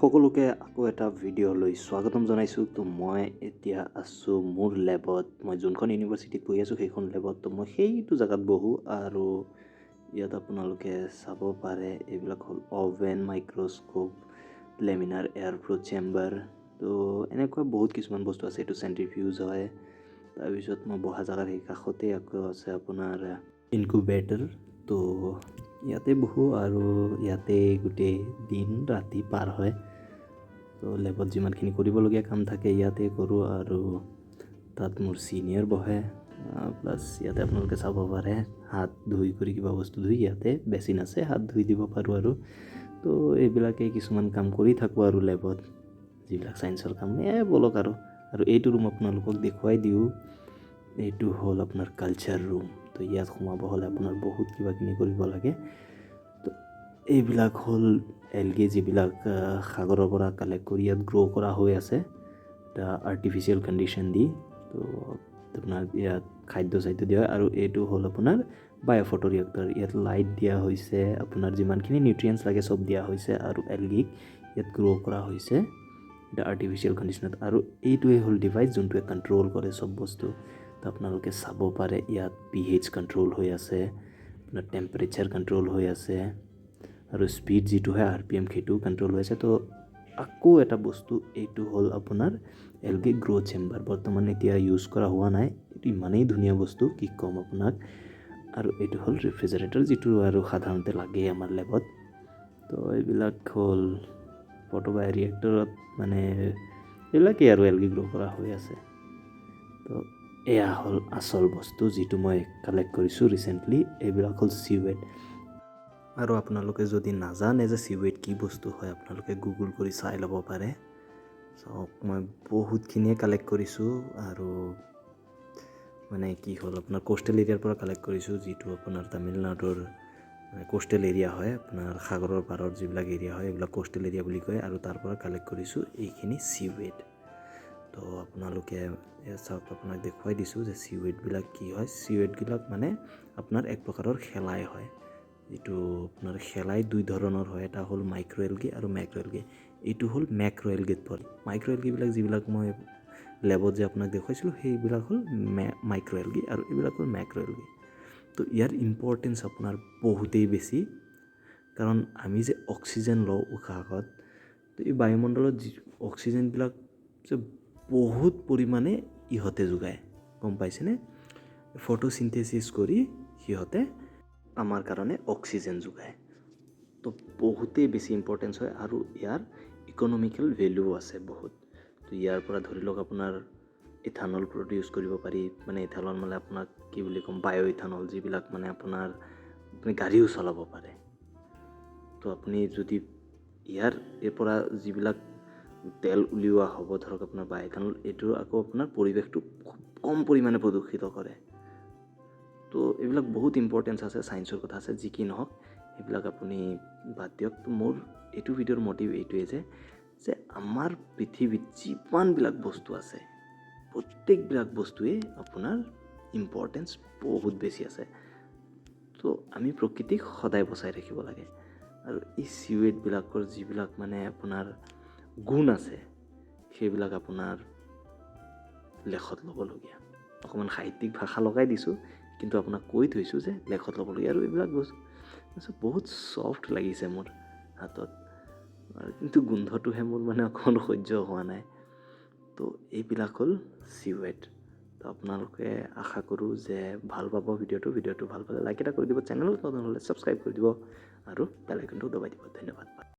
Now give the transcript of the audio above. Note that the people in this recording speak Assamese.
সকলোকে আকৌ এটা ভিডিঅ'লৈ স্বাগতম জনাইছোঁ। তো মই এতিয়া আছোঁ মোৰ লেবত। মই যোনখন ইউনিভাৰ্চিটিত পঢ়ি আছোঁ, সেইখন লেবত। তো মই সেইটো জেগাত বহোঁ আৰু ইয়াত আপোনালোকে চাব পাৰে, এইবিলাক হ'ল oven, microscope, laminar airflow chamber। তো এনেকুৱা বহুত কিছুমান বস্তু আছে। এইটো চেণ্ট্ৰিফিউজ হয়। তাৰপিছত মই বহা জেগাৰ সেই কাষতে আকৌ আছে আপোনাৰ ইনকুবেটৰ। তো ইয়াতে বহোঁ আৰু ইয়াতে গোটেই দিন ৰাতি পাৰ হয়। তো লেবত যিমানখিনি কৰিবলগীয়া কাম থাকে, ইয়াতে কৰোঁ আৰু তাত মোৰ ছিনিয়ৰ বহে। প্লাছ ইয়াতে আপোনালোকে চাব পাৰে, হাত ধুই কৰি, কিবা বস্তু ধুই ইয়াতে বেচিন আছে, হাত ধুই দিব পাৰোঁ। আৰু তো এইবিলাকেই কিছুমান কাম কৰি থাকোঁ আৰু লেবত যিবিলাক ছায়েন্সৰ কাম এই ব'লক। আৰু এইটো ৰুম আপোনালোকক দেখুৱাই দিওঁ। এইটো হ'ল আপোনাৰ কালচাৰ ৰুম। তো ইয়াত সোমাব হ'লে আপোনাৰ বহুত কিবা কিবি কৰিব লাগে। তো এইবিলাক হ'ল এলগি, যিবিলাক সাগৰৰ পৰা কালেক্ট কৰি ইয়াত গ্ৰ' কৰা হৈ আছে এটা আৰ্টিফিচিয়েল কণ্ডিশ্যন দি। তো আপোনাৰ ইয়াত খাদ্য চাদ্য দিয়া হয়। আৰু এইটো হ'ল আপোনাৰ বায়'ফটো ৰিয়েক্টৰ। ইয়াত লাইট দিয়া হৈছে, আপোনাৰ যিমানখিনি নিউট্ৰিয়েণ্টছ লাগে চব দিয়া হৈছে আৰু এলগিক ইয়াত গ্ৰ' কৰা হৈছে এটা আৰ্টিফিচিয়েল কণ্ডিশ্যনত। আৰু এইটোৱে হ'ল ডিভাইচ, যোনটোৱে কণ্ট্ৰল কৰে চব বস্তু। তো আপোনালোকে চাব পাৰে, ইয়াত পিএইচ কণ্ট্ৰল হৈ আছে, আপোনাৰ টেম্পাৰেচাৰ কণ্ট্ৰল হৈ আছে আৰু স্পীড যিটো হয়, আৰপিএম, সেইটোও কণ্ট্ৰল হৈ আছে। তো আকৌ এটা বস্তু, এইটো হ'ল আপোনাৰ এলগি গ্ৰ' চেম্বাৰ। বৰ্তমান এতিয়া ইউজ কৰা হোৱা নাই। এইটো ইমানেই ধুনীয়া বস্তু, কি ক'ম আপোনাক। আৰু এইটো হ'ল ৰেফ্ৰিজাৰেটৰ, যিটো আৰু সাধাৰণতে লাগেই আমাৰ লেবত। তো এইবিলাক হ'ল ফটো বায় ৰিয়েক্টৰত, মানে এইবিলাকেই আৰু এলগি গ্ৰ' কৰা হৈ আছে। তো এয়া হ'ল আচল বস্তু, যিটো মই কালেক্ট কৰিছোঁ ৰিচেণ্টলি। এইবিলাক হ'ল চিৱেড। আৰু আপোনালোকে যদি নাজানে যে চিৱেড কি বস্তু হয়, আপোনালোকে গুগল কৰি চাই ল'ব পাৰে। চাওক, মই বহুতখিনিয়ে কালেক্ট কৰিছোঁ আৰু মানে কি হ'ল, আপোনাৰ কোষ্টেল এৰিয়াৰ পৰা কালেক্ট কৰিছোঁ, যিটো আপোনাৰ তামিলনাডুৰ মানে কোষ্টেল এৰিয়া হয়। আপোনাৰ সাগৰৰ পাৰৰ যিবিলাক এৰিয়া হয়, এইবিলাক কোষ্টেল এৰিয়া বুলি কয়। আৰু তাৰ পৰা কালেক্ট কৰিছোঁ এইখিনি চিৱেড। তো আপোনালোকে চাওক, আপোনাক দেখুৱাই দিছোঁ যে চিৱেডবিলাক কি হয়। চিৱেডবিলাক মানে আপোনাৰ এক প্ৰকাৰৰ শেলাই হয়, যিটো আপোনাৰ শেলাই দুই ধৰণৰ হয়, এটা হ'ল মাইক্ৰ' এলগি আৰু মেক্ৰ' এলগি। এইটো হ'ল মেক্ৰ' এলগিত পৰে। মাইক্ৰ' এলগিবিলাক, যিবিলাক মই লেবত যে আপোনাক দেখুৱাইছিলোঁ, সেইবিলাক হ'ল মাইক্ৰ' এলগি আৰু এইবিলাক হ'ল মেক্ৰ' এলগি। তো ইয়াৰ ইম্পৰ্টেঞ্চ আপোনাৰ বহুতেই বেছি, কাৰণ আমি যে অক্সিজেন লওঁ উশাহত, তো এই বায়ুমণ্ডলত যি অক্সিজেনবিলাক যে বহুত পৰিমাণে ইহঁতে যোগায়, গম পাইছেনে? ফটোচিনথেচিছ কৰি সিহঁতে আমাৰ কাৰণে অক্সিজেন যোগায়। তো বহুতেই বেছি ইম্পৰ্টেঞ্চ হয় আৰু ইয়াৰ ইকনমিকেল ভেলুও আছে বহুত। তো ইয়াৰ পৰা ধৰি লওক আপোনাৰ ইথানল প্ৰডিউচ কৰিব পাৰি। মানে ইথানল মানে আপোনাক কি বুলি ক'ম, বায়' ইথানল, যিবিলাক মানে আপোনাৰ আপুনি গাড়ীও চলাব পাৰে। তো আপুনি যদি ইয়াৰ পৰা যিবিলাক তেল উলিওৱা হ'ব, ধৰক আপোনাৰ বায়' ইথানল, এইটো আকৌ আপোনাৰ পৰিৱেশটো খুব কম পৰিমাণে প্ৰদূষিত কৰে। তো এইবিলাক বহুত ইম্পৰ্টেঞ্চ আছে, ছায়েন্সৰ কথা আছে। যি কি নহওক, সেইবিলাক আপুনি বাদ দিয়ক। তো মোৰ এইটো ভিডিঅ'ৰ মটিভ এইটোৱে যে আমাৰ পৃথিৱীত যিমানবিলাক বস্তু আছে, প্ৰত্যেকবিলাক বস্তুৱেই আপোনাৰ ইম্পৰ্টেঞ্চ বহুত বেছি আছে। তো আমি প্ৰকৃতিক সদায় বচাই ৰাখিব লাগে। আৰু এই চিৱেডবিলাকৰ যিবিলাক মানে আপোনাৰ গুণ আছে, সেইবিলাক আপোনাৰ লেখত ল'বলগীয়া। অকণমান সাহিত্যিক ভাষা লগাই দিছোঁ, কিন্তু আপোনাক কৈ থৈছোঁ যে লেখত ল'বলগীয়া। আৰু এইবিলাক বস্তু বহুত ছফ্ট লাগিছে মোৰ হাতত, কিন্তু গোন্ধটোহে মোৰ মানে অকণমান সহ্য হোৱা নাই। তো এইবিলাক হ'ল চিৱেড। তো আপোনালোকে আশা কৰোঁ যে ভাল পাব ভিডিঅ'টো। ভিডিঅ'টো ভাল পালে লাইক এটা কৰি দিব, চেনেলত নতুন হ'লে ছাবস্ক্ৰাইব কৰি দিব আৰু বেল আইকনটো দবাই দিব। ধন্যবাদ।